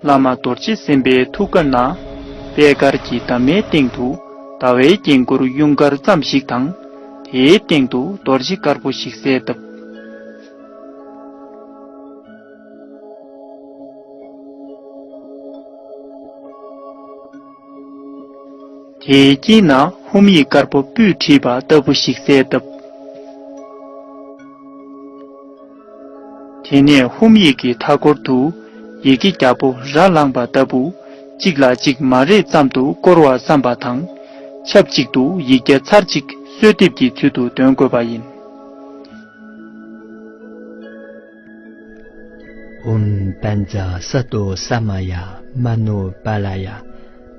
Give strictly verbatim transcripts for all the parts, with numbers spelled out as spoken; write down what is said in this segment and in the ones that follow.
བླ་མ་རྡོ་རྗེ་སེམས་དཔའི་ཐུགས་ཀ་ན། པད་དཀར་གྱི་འདབ་མའི་སྟེང་དུ། ཟླ་བའི་དཀྱིལ་འཁོར་ཡུངས་ཀར་ཙམ་ཞིག་དང་། དེའི་སྟེང་དུ་རྡོ་རྗེ་དཀར་པོ་ཞིག་གསལ་བཏབ། དེའི་དཀྱིལ་ན་ཧཱུྃ་ཡིག་དཀར་པོ་སྤུས་བྲིས་པ་ལྟ་བུ་ཞིག་གསལ་བཏབ། དེ་ནས་ཧཱུྃ་ཡིག་གི་མཐའ་སྐོར་དུ་ཡི་གེ་རྒྱལ་པོ་ར་ལངས་པ་ལྟ་བུ་གཅིག་ལ་གཅིག་མ་རེག་ཙམ་དུ་བསྐོར་བར་བསམ་པ་དང་། ཆབས་ཅིག་ཏུ་ཡིག་བརྒྱ་ཚར་གཅིག་གསོལ་འདེབས་ཀྱི་ཚུལ་དུ་འདོན་དགོས་པ་ཡིན། ཨོཾ་བཛྲ་སཏྭ་ས་མ་ཡ་མ་ནོ་པཱ་ལ་ཡ།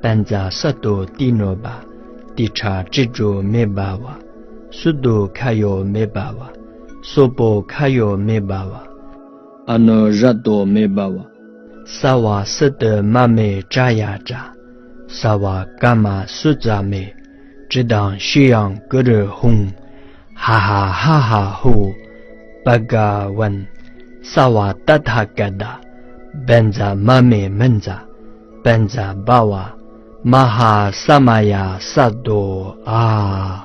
བཛྲ་སཏྭ་ཏི་ནོ་པ། ཏི་ཁྲ་ཀྲི་ཀྲོ་མེ་བྷ་ཝ། སུ་དོ་ཁ་ཡོ་མེ་བྷ་ཝ། སོ་པོ་ཁ་ཡོ་མེ་བྷ་ཝ། ཨ་ནོ་ར་ཏོ་མེ་བྷ་ཝ། ས་བ་སུ་ཏུ་མ་མེ་ཏྲ་ཡ་ཏྲ། ས་བ་ཀ་མ་སུ་ཙ་མེ། ཀྲི་དང་ཤི་ཡང་ཀུ་རུ་ཧཱུྃ། ཧ་ཧ་ཧ་ཧ་ཧུ། བྷ་ག་ཝན། ས་བ་ཏ་ཐཱ་ག་ཏ། བཛྲ་མ་མེ་མཉྫ། བཛྲ་བྷ་ཝ། མ་ཧཱ་ས་མ་ཡ་ས་དོ་ཨ།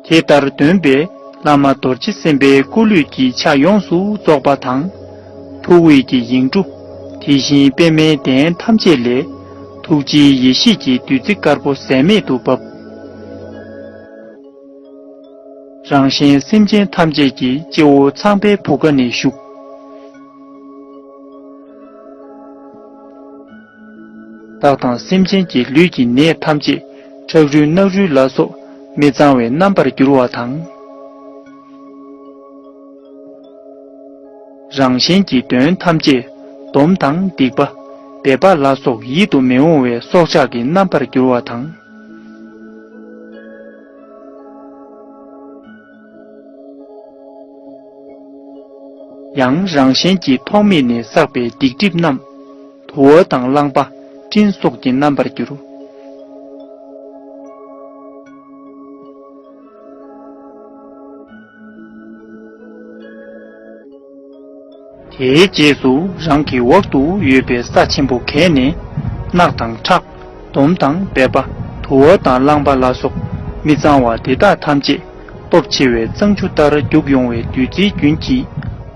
དེ་ལྟར་འདོན་པས་བླ་མ་རྡོ་རྗེ་སེམས་དཔའི་སྐུ་ལུས་ཀྱི་ཆ་ཡོངས་སུ་རྫོགས་པ་དང་། ཐུགས་དབུས་ཀྱི་ཡིག་འབྲུ། དེ་བཞིན་པདྨའི་གདན་ཐམས་ཅད་ལས། ཐུགས་རྗེའི་ཡེ་ཤེས་ཀྱི་བདུད་རྩི་དཀར་པོ་ཟད་མེད་དུ་བབས། རང་གཞན་སེམས་ཅན་ཐམས་ཅད་ཀྱི་སྤྱི་བོ་ཚངས་པའི་བུ་ག་ནས་ཞུགས། བདག་དང་སེམས་ཅན་གྱི་ལུས་ཀྱི་ནད་ཐམས་ཅད་ཁྲག་རུལ་རྣག་རུལ་ལ་སོགས་མི་གཙང་བའི་རྣམ་པར་འགྱུར་བ་དང་། རང་གཞན་གྱི་གདོན་ཐམས་ཅད་སྡོམ་དང་སྡིག་པ། སྦལ་པ་ལ་སོགས་ཡིད་དུ་མི་འོང་བའི་སྲོག་ཆགས་ཀྱི་རྣམ་པར་འགྱུར་བ་དང་། ཡང་རང་གཞན་གྱི་ཐོག་མེད་ནས་བསགས་པའི་སྡིག་སྒྲིབ་རྣམས་དུ་བ་དང་རླངས་པ་སྤྲིན་སོགས་ཀྱི་རྣམ་པར་འགྱུར། དེའི་རྗེས་སུ་རང་གི་འོག་ཏུ་ཡོད་པའི་ས་ཆེན་པོ་གས་ནས་རྣག་དང་ཁྲག་སྡོམ་དང་སྦལ་པ་དུ་བ་དང་རླངས་པ་ལ་སོགས་མི་གཙང་བ་དེ་དག་ཐམས་ཅད་སྟོབས་ཆེ་བའི་གཙང་ཆུ་ལྟར་རྒྱུག་ཡོང་བའི་བདུད་རྩིའི་རྒྱུན་གྱིས་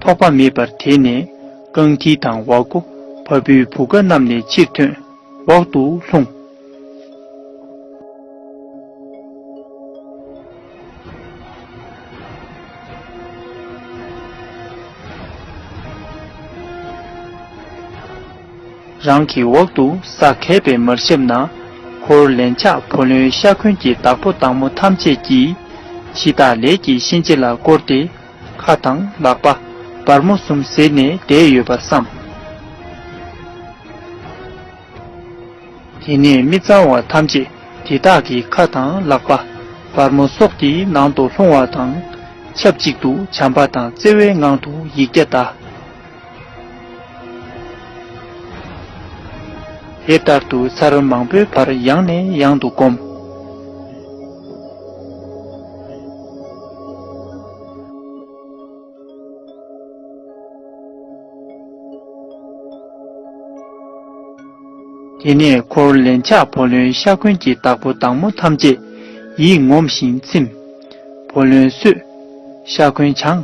ཐོགས་པ་མེད་པར་དེད་ནས་རྐང་མཐིལ་དང་འོག་སྒོ་བ་སྤུའི་བུ་ག་རྣམས་ནས་ཕྱིར་ཐོན། འོག་ཏུ་ལྷུང་། རང་གི་འོག་ཏུ་ས་གས་པས་མར་ཤབ་ན། འཁོར་ལན་ཆགས་འོ་ལོན་ཤ་འཁོན་གྱི་བདག་པོ་བདག་མོ་ཐམས་ཅད་ཀྱིས་འཆི་བདག་ལས་ཀྱི་གཤིན་རྗེ་ལ་བསྐོར་ཏེ། ཁ་དང་ལག་པ་སྦར་མོ་གསུམ་ཟེར་ནས་བསྡད་ཡོད་པར་བསམ། དེ་ནས་མི་གཙང་བ་ཐམས་ཅད་དེ་དག་གི་ཁ་དང་ལག་པ་སྦར་མོ་སོགས་ཀྱི་ནང་དུ་ལྷུང་བ་དང་། ཆབས་ཅིག་ཏུ་བྱམས་པ་དང་བརྩེ་བའི་ངང་དུ་ཡིག་བརྒྱ་བཟླ། དེ་ལྟར་དུ་ཚར་མང་པོའི་བར་ཡང་ནས་ཡང་དུ་བསྒོམ། དེ་ནས་འཁོར་ལན་ཆགས་འོ་ལོན་ཤ་འཁོན་གྱི་བདག་པོ་བདག་མོ་ཐམས་ཅད་ཡིད་ངོམས་ཤིང་ཚིམ། འོ་ལོན་སོས། ཤ་འཁོན་བྱང་།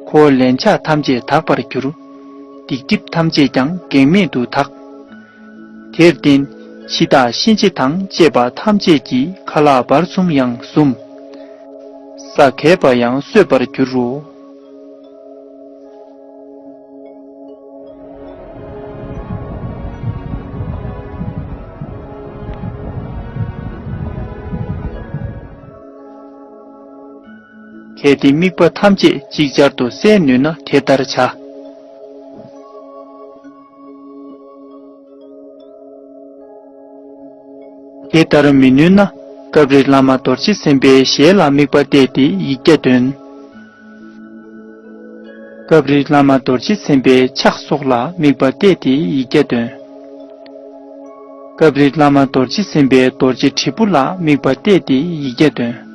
འཁོར་ལན་ཆགས་ཐམས་ཅད་དག་པར་གྱུར། སྡིག་སྒྲིབ་ཐམས་ཅད་ཀྱང་གེགས་མེད་དུ་དག། དེར་བརྟེན་འཆི་བདག་གཤིན་རྗེ་དང་བཅས་པ་ཐམས་ཅད་ཀྱི་ཁ་ལག་བར་གསུམ་ཡང་ཟུམ། ས་གས་པ་ཡང་སོས་པར་འགྱུར་རོ། གལ་ཏེ་དམིགས་པ་ཐམས་ཅད་ཅིག་ཅར་དུ་གསལ་ནུས་ན་དེ་ལྟར་བྱ། དེ་ལྟར་མི་ནུས་ན་སྐབས་རེ་བླ་མ་རྡོ་རྗེ་སེམས་དཔའི་ཞལ་ལ་དམིགས་པ་གཏད་དེ་ཡིག་བརྒྱ་འདོན། སྐབས་རེ་བླ་མ་རྡོ་རྗེ་སེམས་དཔའི་ཕྱག་སོགས་ལ་དམིགས་པ་གཏད་དེ་ཡིག་བརྒྱ་འདོན། སྐབས་རེ་བླ་མ་རྡོ་རྗེ་སེམས་དཔའི་རྡོ་རྗེ་དྲིལ་བུ་ལ་དམིགས་པ་གཏད་དེ་ཡིག་བརྒྱ་འདོན།